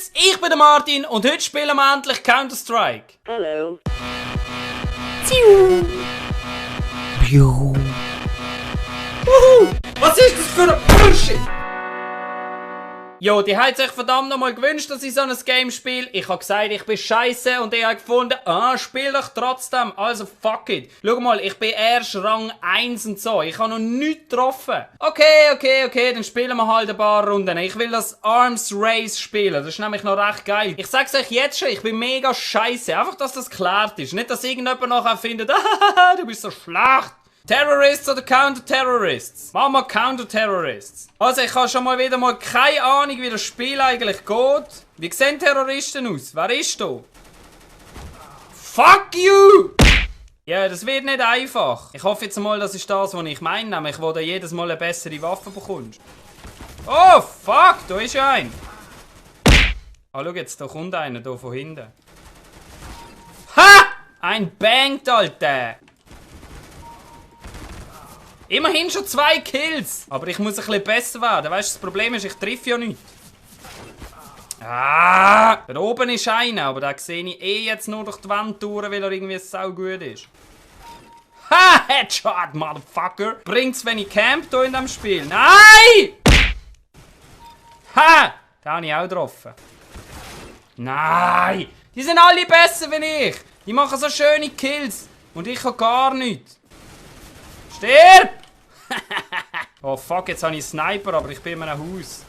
Bitches, ich bin der Martin und heute spielen wir endlich Counter-Strike. Hallo. Was ist das für ein Bullshit? Jo, die hat sich verdammt nochmal gewünscht, dass ich so ein Game spiele. Ich habe gesagt, ich bin scheiße und ich habe gefunden, spiel doch trotzdem. Also fuck it. Schau mal, ich bin erst Rang 1 und so. Ich habe noch nichts getroffen. Okay, dann spielen wir halt ein paar Runden. Ich will das Arms Race spielen. Das ist nämlich noch recht geil. Ich sag's euch jetzt schon, ich bin mega scheiße. Einfach, dass das geklärt ist. Nicht, dass irgendjemand nachher findet, du bist so schlecht. Terrorists oder Counter-Terrorists? Machen wir Counter-Terrorists. Also ich habe schon mal wieder mal keine Ahnung, wie das Spiel eigentlich geht. Wie sehen Terroristen aus? Wer ist da? Fuck you! Ja, das wird nicht einfach. Ich hoffe jetzt mal, das ist das, was ich meine, nämlich wo du jedes Mal eine bessere Waffe bekommst. Oh, fuck, da ist ja ein. Schau jetzt, da kommt einer, da von hinten. Ha! Ein bangt, Alter! Immerhin schon 2 Kills. Aber ich muss ein bisschen besser werden. Weißt du, das Problem ist, ich treffe ja nicht. Da oben ist einer, aber den sehe ich jetzt nur durch die Wand durch, weil er irgendwie sau gut ist. Ha! Headshot, Motherfucker! Bringt's, wenn ich camp hier in diesem Spiel? Nein! Ha! Den habe ich auch getroffen. Nein! Die sind alle besser wie ich. Die machen so schöne Kills. Und ich habe gar nichts. Stirb! Oh fuck, jetzt habe ich einen Sniper, aber ich bin in einem Haus.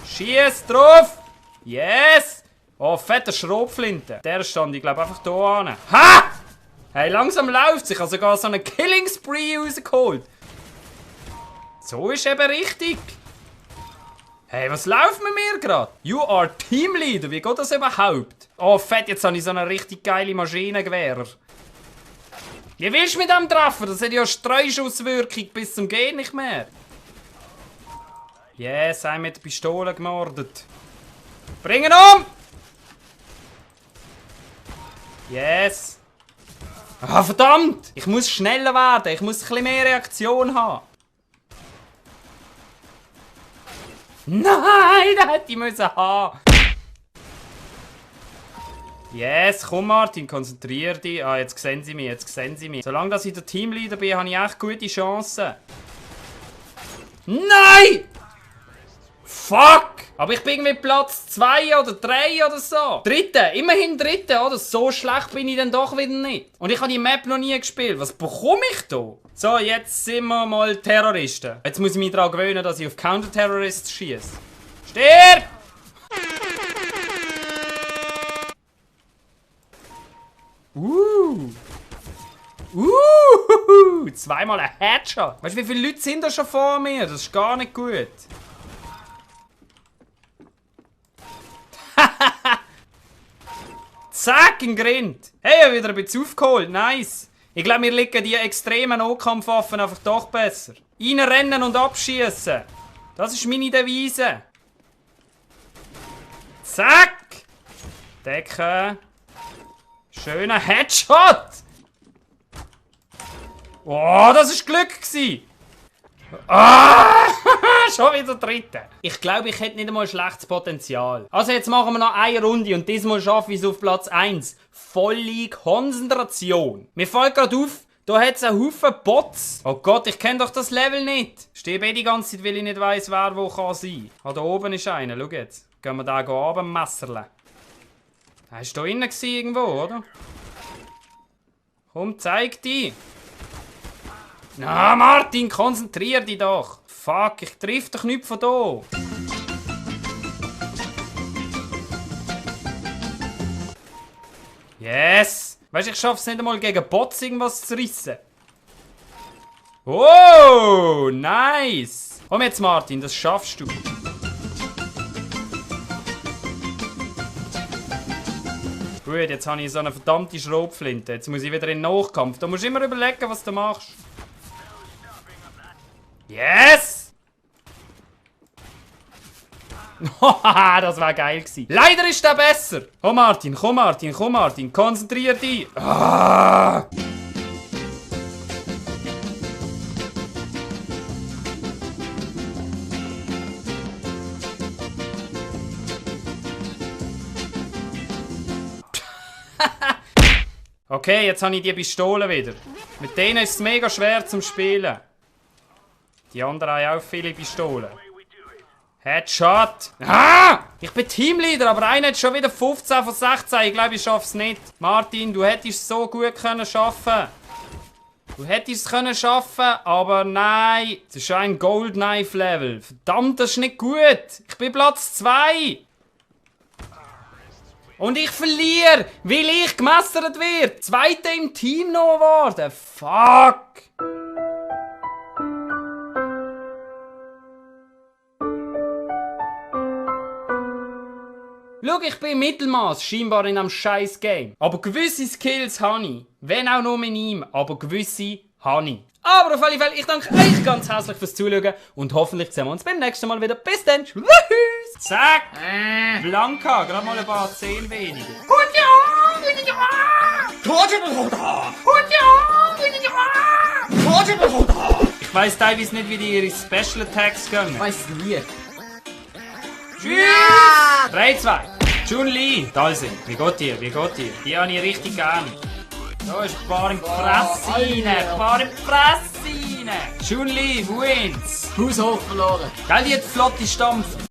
Schieß drauf! Yes! Oh, fetter Schrotflinte. Der stand, ich glaube, einfach hier an. Ha! Hey, langsam läuft's. Ich habe sogar so einen Killing Spree rausgeholt. So ist eben richtig. Hey, was läuft mit mir gerade? You are Teamleader, wie geht das überhaupt? Oh, fett, jetzt habe ich so eine richtig geile Maschinengewehr. Wie willst du mit dem treffen? Das hat ja Streuschusswirkung bis zum Gehen nicht mehr. Yes, einen mit der Pistole gemordet. Bring ihn um! Yes. Ah, verdammt! Ich muss schneller werden. Ich muss ein bisschen mehr Reaktion haben. Nein, das hätte ich müssen haben. Yes, komm Martin, konzentrier dich. Ah, jetzt sehen sie mich, Solange dass ich der Teamleader bin, habe ich echt gute Chancen. Nein! Fuck! Aber ich bin irgendwie Platz 2 oder 3 oder so. Dritte, immerhin Dritte, oder? So schlecht bin ich dann doch wieder nicht. Und ich habe die Map noch nie gespielt. Was bekomme ich da? So, jetzt sind wir mal Terroristen. Jetzt muss ich mich daran gewöhnen, dass ich auf Counter-Terrorists schieße. Stirb! Zweimal ein Headshot. Weißt du, wie viele Leute sind da schon vor mir? Das ist gar nicht gut. Zack, ein Grind. Hey, ich habe wieder ein bisschen aufgeholt. Nice. Ich glaube, mir liegen die extremen Nahkampfwaffen einfach doch besser. Reinrennen und abschießen. Das ist meine Devise. Zack. Decken. Schöner Headshot! Oh, das war Glück gewesen. Schon wieder Dritte. Ich glaube, ich hätte nicht einmal schlechtes Potenzial. Also jetzt machen wir noch eine Runde und diesmal schaffe ich es auf Platz 1. Volle Konzentration. Mir fällt gerade auf, da hat es einen Haufen Bots. Oh Gott, ich kenne doch das Level nicht. Ich stehe die ganze Zeit, weil ich nicht weiss, wer wo kann sein. Ah, da oben ist einer, schau jetzt. Gehen wir da runtermesserle. Er war da innen irgendwo, oder? Komm, zeig dich! Na, Martin, konzentrier dich doch! Fuck, ich triff doch nicht von da! Yes! Weißt du, ich schaff's nicht einmal gegen Bots irgendwas zu rissen. Oh, nice! Komm jetzt, Martin, das schaffst du. Gut, jetzt habe ich so eine verdammte Schrotflinte. Jetzt muss ich wieder in den Nachkampf. Da musst du immer überlegen, was du machst. Yes! Das war geil gewesen. Leider ist der besser. Komm Martin, komm Martin, komm Martin. Konzentrier dich. Okay, jetzt habe ich die Pistolen wieder. Mit denen ist es mega schwer zum Spielen. Die anderen haben auch viele Pistolen. Headshot! Ah! Ich bin Teamleader, aber einer hat schon wieder 15 von 16. Ich glaube, ich schaffe es nicht. Martin, du hättest es so gut können schaffen. Du hättest es können schaffen, aber nein. Es ist schon ein Gold Knife Level. Verdammt, das ist nicht gut. Ich bin Platz 2. Und ich verliere, weil ich gemessert wird. Zweiter im Team noch geworden. Fuck. Schau, ich bin Mittelmaß scheinbar in einem scheiß Game. Aber gewisse Skills habe ich. Wenn auch nur mit ihm, aber gewisse habe ich. Aber auf alle Fälle, ich danke euch ganz herzlich fürs Zuschauen und hoffentlich sehen wir uns beim nächsten Mal wieder. Bis dann. Tschüss. Zack. Blanka, gerade mal ein paar 10 weniger. Ich weiss teilweise nicht, wie die ihre Special Attacks gehen. Weiss nie. Tschüss! 3, 2. Chun-Li, da sind. Wie geht dir? Wie geht dir? Die habe ich richtig gern. Da ist ein paar in die Fresse rein. Ein paar in die Fresse rein. Chun-Li wins. Haus hoch verloren. Gell, die hat flotte Stampfen.